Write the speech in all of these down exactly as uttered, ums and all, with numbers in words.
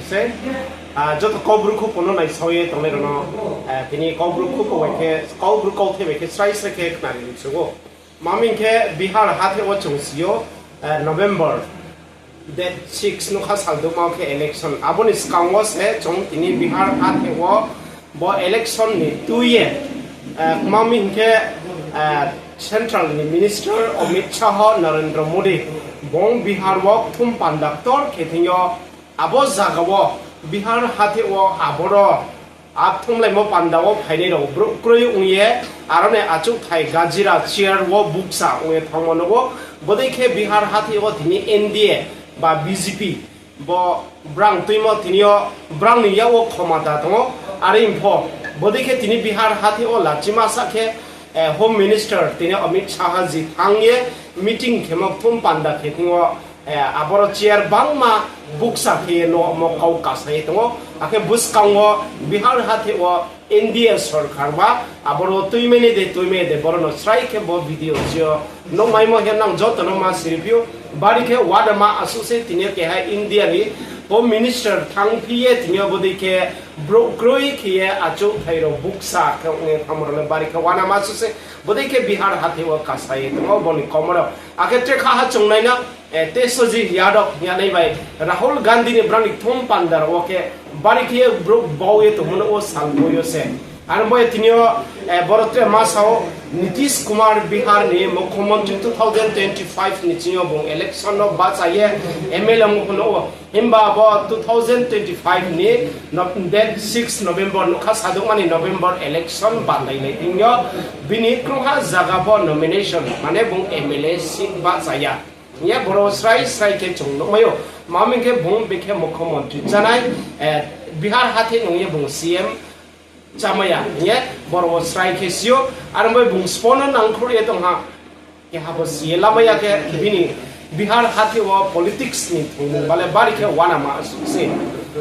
Se, joto Kaubru khupo no naisao ye tongnai rao no, tini Kaubru khupo bai khe, Kaubru kauthai bai khe srai srai khe khnari ni se ou. Tma hing khe Bihar hathái wo chung si ou, November date six no kha sal duma khe election. Abo ni skang wo se chung tini Bihar hathái wo bo election ni tui ye, tma hing khe, central ni minister Amit Shah, Narendra Modi, bung Bihar wo kthum panda ktor khe thing yo, abo zaga wo Bihar hathái wo aboro a kthumlaimo panda wo phainai rao brouh kroi ong ye, aro ni achouhthai gajira chair wo bukcha ong ye thanngmo nuh ou. Bodei khe Bihar hathái wo tini N D A ba B J P bo brang tuimo tini yo brang ni yak wo khomata tong ou. Are pho bodei khe tini Bihar hathái wo lachima sa khe, Home Minister tini Amit Shah ji thanng ye meeting khemo kthum panda khe thing yo, aboro chair bangma bukcha khe ye nomo kau kasa ye tong ou. Akhe buskang wo Bihar hathái wo N D A sorkar ba aboro tuimai ni de, tuimai de, boro no srai khe bo video chi yo nuhmaimo khe nang joto no ma siri phi ou. Bari khe uanama asuh se tini yo keha India ni Home Minister thanngphi ye tini yo bodei khe brouh kroi khe ye achouhthai rao bukcha khe ong ye thanngmo rao le bari khe uanama asuh se. Bodei khe Bihar hathái wo kasa ye tong ou bo ni komo rao. Akhe tre kha ha chung nai na, Tesoji Yadav hing ye nai bai Rahul Gandhi ni brang ni kthum panda rao wo khe bari khe ye brouh bau ye tongmo no wo sal bo yo se. Aro bo ye tini yo, boro tre ma sa ou, Nitish Kumar Bihar ni mukhyamantri two thousand twenty-five ni ching yo bung election no bahcha ye M L A ong pho no ou. Himba bo two thousand twenty-five ni date six November, nougkha sadouhma ni November election bandailai thing yo, bini krungha zaga bo nomination, mane bung M L A seat bahcha ya hing ye boro srai srai khe chung nuhmai ou. Tma hing khe bung bikhe mukhyamantri chánai, Bihar hathái nung ye bung C M chámai ya hing ye boro wo srai khe si ou. Aro bai bung sbo no nangkhruh ye tong ha. Keha bo si ye lamai ya khe bini Bihar hathái wo politics ni thungmung ba le bari khe uanama asuh se.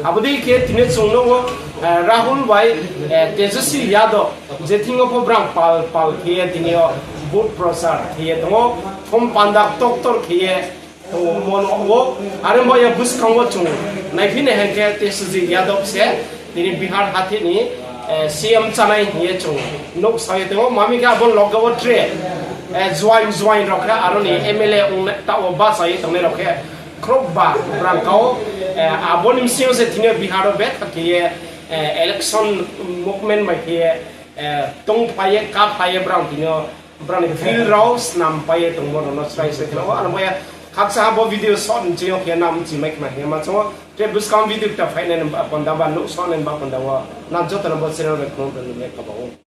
Abo dei khe tini chung nuh ou, Rahul bai, Tejaswi Yadav je thing yo pho brang pal pal khe ye tini yo vote prochar khe ye tong ou, kthum panda ktor ktor khe ye tongmo nuh ou. Are bo ye buskang wo chung naiphi nai hing khe Tejaswi Yadav se tini Bihar hathái ni C M chánai hing ye chung nuhsao ye tong ou. Tma hing khe abo ni loge wo tre join join rao khe aro ni M L A ong taoh wo bahcha ye tongnai rao khe khrouhba brang kau. Abo ni bsing yo se tini yo Bihar wo betha khe ye election movement bai khe ye tongphai ye, kaphai ye brang tini yo brang ni field rao snampai ye tongmo rao no srai srai khe ou. Aro bo ye khakchang ha bo video short ni ching yo khe nang mchimai khna hing ye ma chung ou. Tre buskang video kta phainai ni ba panda ba nuhsao nai ni ba panda wo nang joto no bo channel bai khulum ri ni kaba ou.